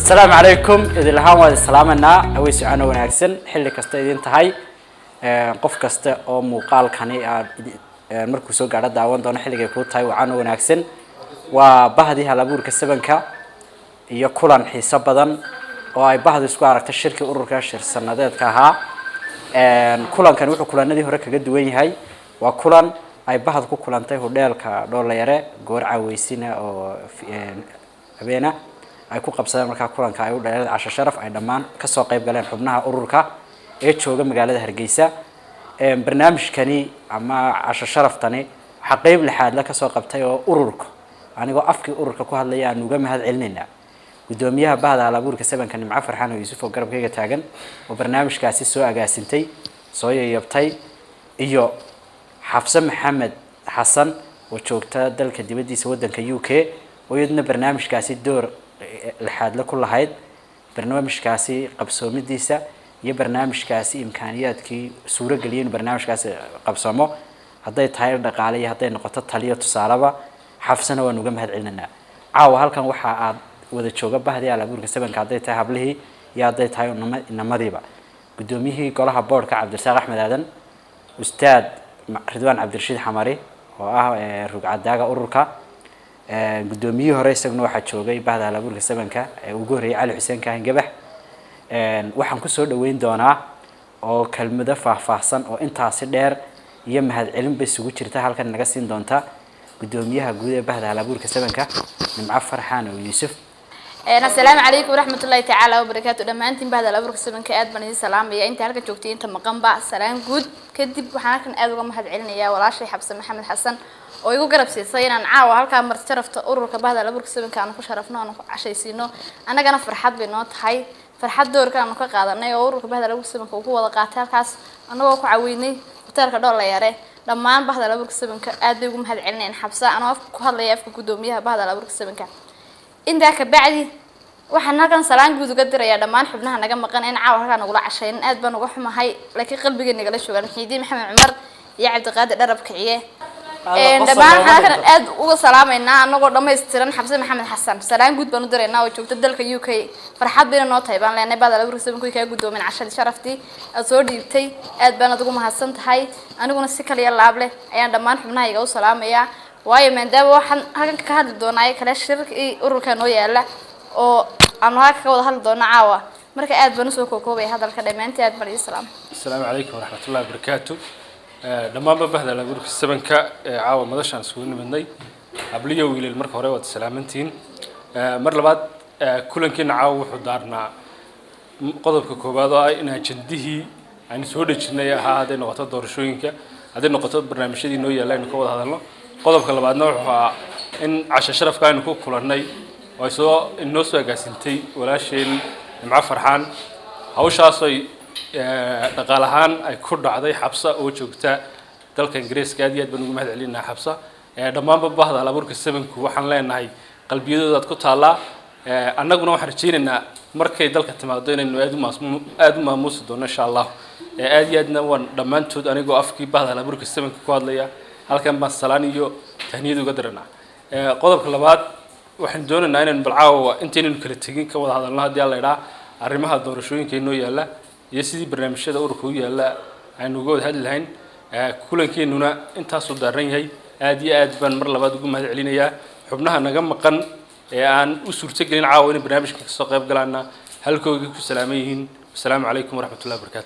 Asalaamu calaykum. Idin lahaan waad isalaamanaa. Awey socano wanaagsan xilli kasta idin tahay. Qof kasta oo muuqaalkani aad markuu soo gaadho daawan doono, xilligay kuu tahay wacano wanaagsan. Waa bahdii Halabuurka Sevenka iyo kulan xiiso badan oo ay bahdu isku aragtay shirkii ururka shir sanadeedka ahaa. Kulankani wuxuu kulanadii hore kaga duwan yahay waa kulan ay bahdu ku kulantay hudheelka Dhoolayare goor caaweysina oo habeena ay ku qabsadeen. Markaa kulanka ay u dheereed casho sharaf ay dhammaan kasoo qayb galeen xubnaha ururka ee jooga magaalada Hargeysa. Barnaamijkani ama casho sharaftani waxaa qeyb lixaadle kasoo qabtay oo ururka, anigoo afkii ururka ku hadlaya, aan uga mahad celinaynaa guddoomiyaha bahda Halabuurka Sevenka, Nimco Farxaan oo Yuusuf, oo garabkayga taagan, oo barnaamijkaasi soo agaasintay, soo yayabtay, iyo Xafse Maxamed Xasan oo joogta dalka dibaddiisa, waddanka UK, oo iyaduna barnaamijkaasi door lixaadle ku lahayd, barnaamijkaasi qabsoomidiisa iyo barnaamijkaasi imkaaniyaadkii suurageliyay inuu barnaamijkaasi qabsoomo, hadday tahay dhaqaale iyo hadday noqoto taliyo tusaaleba. Xafsana waan uga mahad celinaynaa. Caawa halkan waxa aad wada jooga bahdii Halabuurka Sevenka, hadday tahay hablihii iyo hadday tahay inamadiiba: guddoomiyihii golaha boardka, Cabdirasaaq Axmed Aadan, Ustaad Ridwaan Cabdirashiid Xamari oo ah rugcadaaga ururka, guddoomiyihii hore isaguna waxaa joogay bahda Halabuurka Sevenka ee ugu horreeyay, Cali Xuseen Kaahin Gabax. Waxaan kusoo dhaweyn doonaa oo kelmado faahfaahsan oo intaasi dheer iyo mahadcelinba isugu jirta halkan naga siin doonta guddoomiyaha guud ee bahda Halabuurka Sevenka, Nimco Farxaan oo Yuusuf. Asalaamu calaykum waraxmatullahi tacaala wabarakaatu. Dhammaantiin bahda Halabuurka Sevenka aad baan idin salaamaya, inta halkan joogtay, inta maqanba. Salaan guud kadib, waxaan halkan aad uga mahad celinayaa walaashay Xabse Maxamed Xasan oo igu garab siisay inaan caawa halkaa marti sharafta ururka bahda Halabuurka Sevenka aanu ku sharafno, aanu ku cashaysiino. Annagana farxad bay noo tahay, farxad doorka aanu ka qaadanay oo ururka bahda Halabuurka Sevenka uu ku wada qaatay halkaas, annagoo ku caweynay hoteelka Dhoolayare. Dhammaan bahda Halabuurka Sevenka aad bay ugu mahad celinayaan Xabsa, anoo afka ku hadlaya afka guddoomiyaha bahda Halabuurka Sevenka. Intaa kabacdi, waxaan halkan salaan guud uga dirayaa dhammaan xubnaha naga maqan in caawa halkaa nagula cashaynin. Aad baan uga xumahay, laakiin qalbigay nagala joogaan, Muxiidiin Maxamed Cumar iyo Cabdiqaadir Dharab Kiciye. Dhammaan waxaan halkan aad uga salaamaynaa anagoo dhammaystiran Xabse Maxamed Xasan. Salaan guud baan u diraynaa oo joogta dalka UK. Farxad bayna noo tahay baan leenahay bahda Halabuurka Sevenka kaa guddoomin cashadii sharaftii aad soo dhiibtay. Aad baan ugu mahadsan tahay. Aniguna si kaliya laab leh ayaan dhammaan xubnahayga u salaamayaa, waayo maadaama waxaan halkan ka hadli doonaa kale shirkii ururka noo yaala oo aanu halka ka wada hadli doono caawa. Marka aad baan usoo kokoobaya hadalka. Dhammaantii aad baan idin salaam. Asalaamu calaykum waraxmatullahi wabarakaatu. Dhammaanba bahda Halabuurka Sevenka ee caawa madashaan isugu nimidnay, habliyo wiilal, marka hore waad salaamantihiin. Mar labaad, kulankiina caawa wuxuu daarnaa qodobka koowaad oo ah in ajandihii aynu soo dhejinay ahaa, hadday noqoto doorashooyinka, hadday noqoto barnaamijyadii noo yaalla, aynu ka wada hadalno. Qodobka labaadna wuxuu ahaa in casho sharafka aynu ku kulannay oo ay soo inoo soo agaasintay walaasheen Nimco Farxaan. Hawshaas ay dhaqaal ahaan ay ku dhacday Xabsa oo joogta dalka Ingiriiska. Aad iyo aad baan ugu mahad celinaha Xabsa. Dhammaanba bahda Halabuurka Sevenku waxaan leenahay qalbiyadoodaad ku taallaa. Annaguna waxaan rajaynaynaa markay dalka timaado inaynu aad u maamuusi doono, insha Allah. Aad iyo aadna waan dhammaantood, anigoo afkii bahda Halabuurka Sevenka ku hadlaya, halkan baan salaan iyo tahniyad uga diranaa. Qodobka labaad, waxaan doonaynaa inaynu balcaawa intaynaynu kala tegin ka wada hadalno, haddii alla idhaa, arrimaha doorashooyinka inoo yaalla iyo sidii barnaamijyada ururka u yaalla aynu uga wada hadli lahayn. Kulankeenuna intaasuu daaran yahay. Aad iyo aad baan mar labaad ugu mahad celinayaa xubnaha naga maqan ee aan u suurtogelin caawa inay barnaamijka kasoo qayb galaana. Halkoogii ku salaaman yihiin. Wasalaamu calaykum waraxmatullahi wabarakatu.